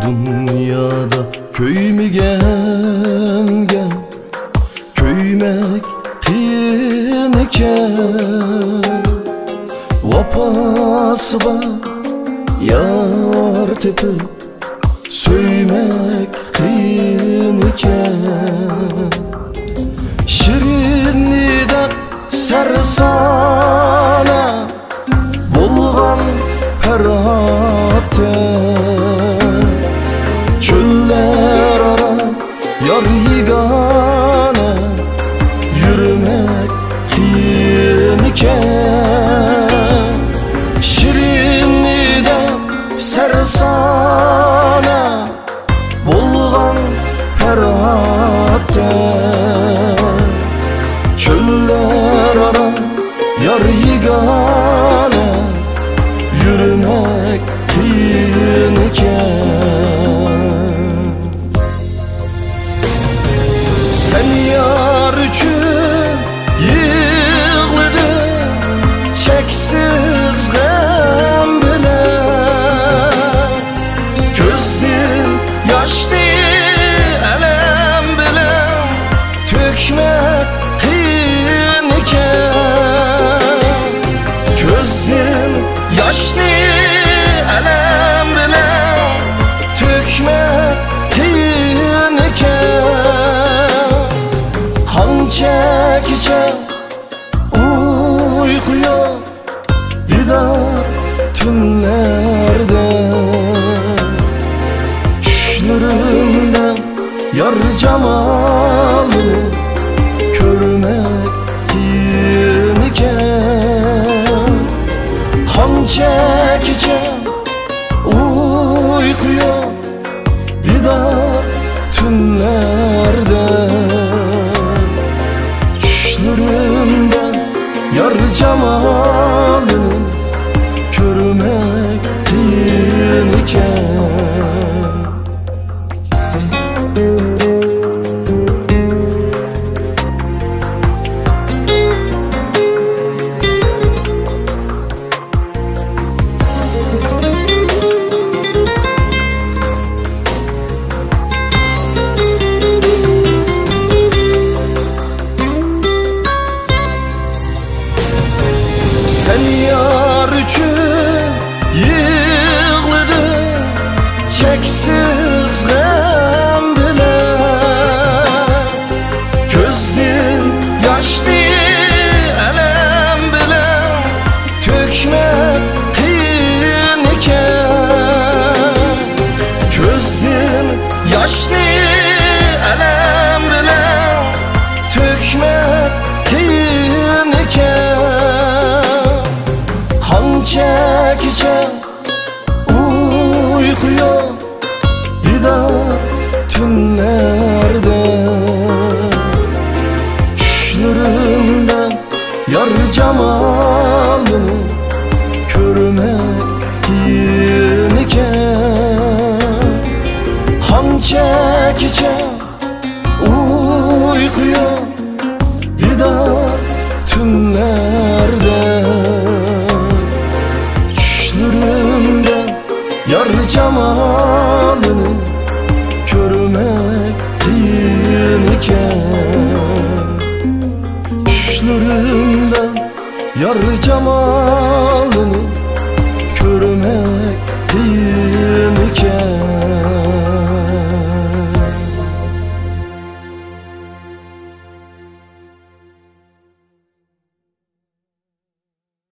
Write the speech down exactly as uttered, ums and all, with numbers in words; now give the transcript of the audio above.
دۇنيادا كۆيمىگەنگە كۆيمەك قىيىن ئىكەن. ۋاپاسى بار يار تېپىپ سۆيمەك قىيىن ئىكەن. شېرىننى دەپ سەرسانە بولغان پەرھاتتە، چۆللەر ئارا يار يېگانە يۈرمەك قىيىن ئىكەن. شېرىننى دەپ سەرسانە بولغان پەرھاتتە، چۆللەر ئارا يار يېگانە يۈرمەك قىيىن ئىكەن. سەن يار ئۈچۈن يىغلىدىڭ چەكسىز غەم بىلەن. كۆزدىن ياشنى ئەلەم بىلەن تۆكمەك قىيىن ئىكەن. كۆزدىن ياشنى ئەلەم بىلەن تۆكمەك قىيىن ئىكەن. قانچە كېچە ئۇيقۇ يوق دىدار تۈنلەردە، چۈشلىرىمدە يار جامالىنى كۆرمەك قىيىن ئىكەن. قانچە كېچە ئۇيقۇ يوق دىدار تۈنلەردە، چۈشلىرىمدە يار جامالىنى كۆرمەك قىيىن ئىكەن. سەن يار ئۈچۈن يىغلىدىڭ چەكسىز غەم بىلەن. كۆزدىن ياشنى ئەلەم بىلەن تۆكمەك قىيىن ئىكەن. كۆزدىن ياشنى ئەلەم بىلەن تۆكمەك قىيىن ئىكەن. قانچە كېچە ئۇيقۇ يوق دىدار تۈنلەردە، چۈشلىرىمدە يار جامالىنى كۆرمەك قىيىن ئىكەن. قانچە كېچە ئۇيقۇ يوق دىدار تۈنلەردە، چۈشلىرىمدە يار جامالىنى